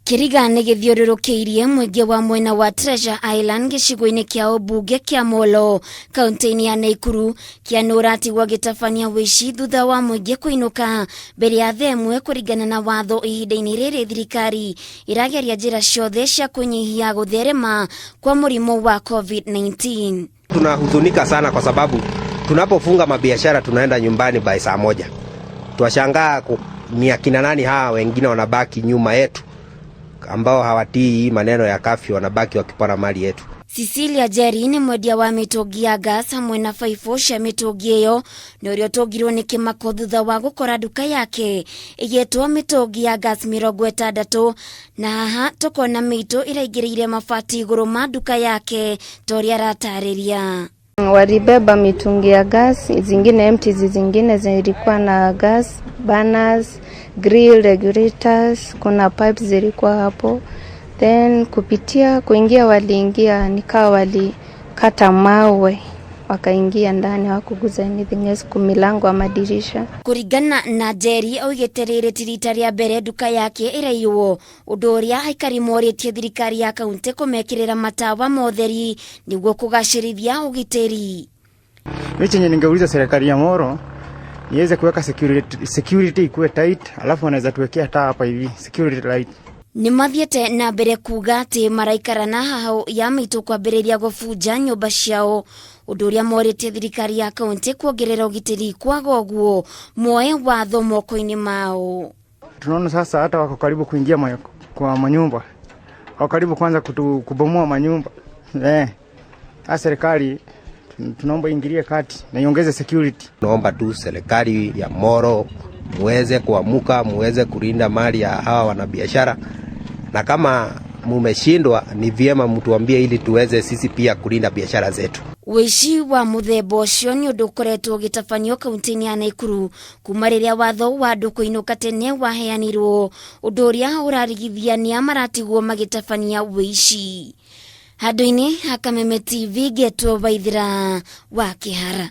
Kĩriga nĩ gĩthiũrũrũkĩirie mũingĩ wa mwena wa Treasure Island gĩcigo-inĩ kĩa ũmbunge kĩa Molo kaunti-inĩ ya Naikuru kĩanũ ũratigwo gĩtabania wĩici thutha wa mũingĩ kũinũka mbere ya thaa ĩmwe kũringana na watho ihinda-inĩ rĩrĩ thirikari ĩrageria njĩra ciothe cia kũnyihia gũtherema kwa mũrimũ wa COVID-19. Tunahuzunika sana kwa sababu tunapofunga mabiashara tunaenda nyumbani by saa 1. Twashangaa ni akina nani hawa wengine wanabaki nyuma yetu ambao hawatii hii maneno ya curfew, wanabaki wakipora mali yetu. Cecilia Jerry nĩ mwendia wa mĩtũngi ya gas hamwe na baibũ cia mĩtũngi ĩyo nĩ ũrĩa ũtũngirwo nĩ kĩmako thutha wa gũkora nduka yake ĩgĩtwo mĩtũngi ya gas 60 na haha tũkona mĩitũ ĩraingĩrĩire mabati igũrũ ma nduka yake ta ũrĩa aratarĩria. Walibeba mitungi ya gas, zingine empty, zingine zilikuwa na gas, burners, grill regulators, kuna pipes zilikuwa hapo. Then kupitia kuingia, waliingia nikawa walikata mawe wakaingia ndani, hawakuguza anything else, kumilango ama madirisha. Kũringana na Njeri augĩte rĩrĩ ti rita rĩa mbere nduka yake ĩraiywo, ũndũ ũrĩa aikari morĩtie thirikari ya kaunti kũmekĩrĩra matawa ma ũtheri nĩguo kũgacĩrithia ũgitĩri. Mimi chenye ningeuliza serikali ya Molo niweze kuweka security ikuwe tight, alafu wanaweza tuwekea taa hapa hivi, security light. Nĩ mathiĩte na mbere kuga atĩ maraikara na hahũ ya mĩitũ kwambĩrĩria gũbunja nyũmba ciao, ũndũ ũrĩa morĩtie thirikari ya kaunti kuongerera ũgitĩri, kwaga ũguo moe watho moko-inĩ mao. Tunaona sasa hata wako karibu kuingia kwa manyumba, wako karibu kwanza kubomoa manyumba. Sasa serikali tunaomba ingilie kati na iongeze security. Tunaomba tu serikali ya Molo muweze kuamuka, muweze kulinda mali ya hawa wanabiashara, na kama mumeshindwa ni vyema mtuambie ili tuweze sisi pia kulinda biashara zetu. Ũici wa mũthemba ũcio nĩ ũndũ ũkoretwo ũgĩtabanio kaunti-inĩ ya Naikuru kuma rĩrĩa watho wa andũ kũinũka tene waheanirwo, ũndũ ũrĩa ũrarigithia nĩa maratigwo magĩtabania ũici. Handũ-inĩ ha Kameme TV, ngetwo Waithĩra wa Kĩhara.